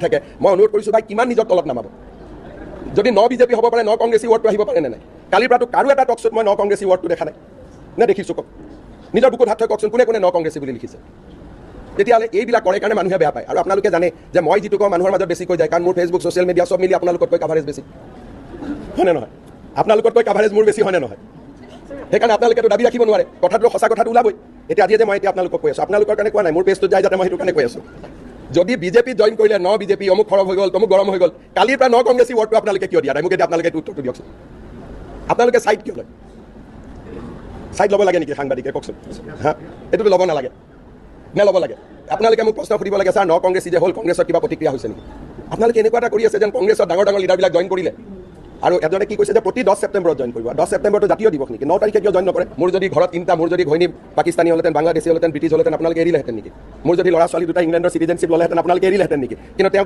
থাকে। মই অনুৰোধ কৰিছোঁ ভাই, কিমান নিজৰ তলত নামাব? যদি ন বিজেপি হ'ব পাৰে, ন কংগ্ৰেছী ৱৰ্ডটো আহিব পাৰে নে নাই? কালিৰ পৰাতো কাৰো এটা টকশ্ব'ত মই ন কংগ্ৰেছী ৱৰ্ডটো দেখা নাই। নে দেখিছোঁ কওক? নিজৰ বুকুত হাত থৈ কওকচোন, কোনে কোনে ন কংগ্ৰেছী বুলি লিখিছে? তেতিয়াহ'লে এইবিলাক কৰে কাৰণে মানুহে বেয়া পায়। আৰু আপোনালোকে জানে যে মই যিটো কওঁ, মানুহৰ মাজত বেছিকৈ যায়, কাৰণ মোৰ ফেচবুক, ছ'চিয়েল মিডিয়া চব মিলি আপোনালোকতকৈ কাভাৰেজ বেছি, হয়নে নহয়? আপোনালোকতকৈ কাভাৰেজ মোৰ বেছি, হয়নে নহয়? সেইকাৰণে আপোনালোকেতো দাবী ৰাখিব নোৱাৰে। কথাটো, সঁচা কথাটো ওলাবই। এতিয়া আজি যে মই এতিয়া আপোনালোকক কৈ আছোঁ, আপোনালোকৰ কাৰণে কোৱা নাই, মোৰ পেজটোত যায় যাতে, মই সেইটো কাৰণে কৈ আছোঁ। যদি বিজেপি জইন কৰিলে ন বিজেপি, অমুক খৰব হৈ গ'ল, তমুক গৰম হৈ গ'ল, কালিৰ পৰা ন কংগ্ৰেছী ৱৰ্ডটো আপোনালোকে কিয় দিয়া নাই? মোক এতিয়া আপোনালোকে এইটো উত্তৰটো দিয়কচোন। আপোনালোকে ছাইড কিয় লয়? ছাইড ল'ব লাগে নেকি সাংবাদিকে, কওকচোন? হা, এইটোতো ল'ব নালাগে নে ল'ব লাগে? আপোনালোকে মোক প্ৰশ্ন সুধিব লাগে, ছাৰ, ন কংগ্ৰেছী যে হ'ল, কংগ্ৰেছত কিবা প্ৰতিক্ৰিয়া হৈছে নেকি? আপোনালোকে এনেকুৱা এটা কৰি আছে যেন কংগ্ৰেছত ডাঙৰ ডাঙৰ লিডাৰবিলাক জইন কৰিলে। আৰু এজনে কি কৈছে যে প্ৰতি 10 ছেপ্টেম্বৰত জইন কৰিব। 10 ছেপ্টেম্বৰটো জাতীয় দিৱস নেকি? 9 তাৰিখে কিয় জইন নকৰে? মোৰ যদি ঘৰত তিনিটা, মোৰ যদি ঘৈণী পাকিস্তানী হ'লহেঁতেন, বাংলাদেশী হ'লহেঁতেন, ব্ৰিটিছ হ'লহেঁতেন, আপোনালোকে এৰিলেহেঁতেন নেকি? মোৰ যদি ল'ৰা ছোৱালী দুটা ইংলেণ্ডৰ চিটিজেনশ্বিপ ল'লেহেঁতেন, আপোনালোকে এৰিলেহেঁতেন নেকি? কিন্তু তেওঁক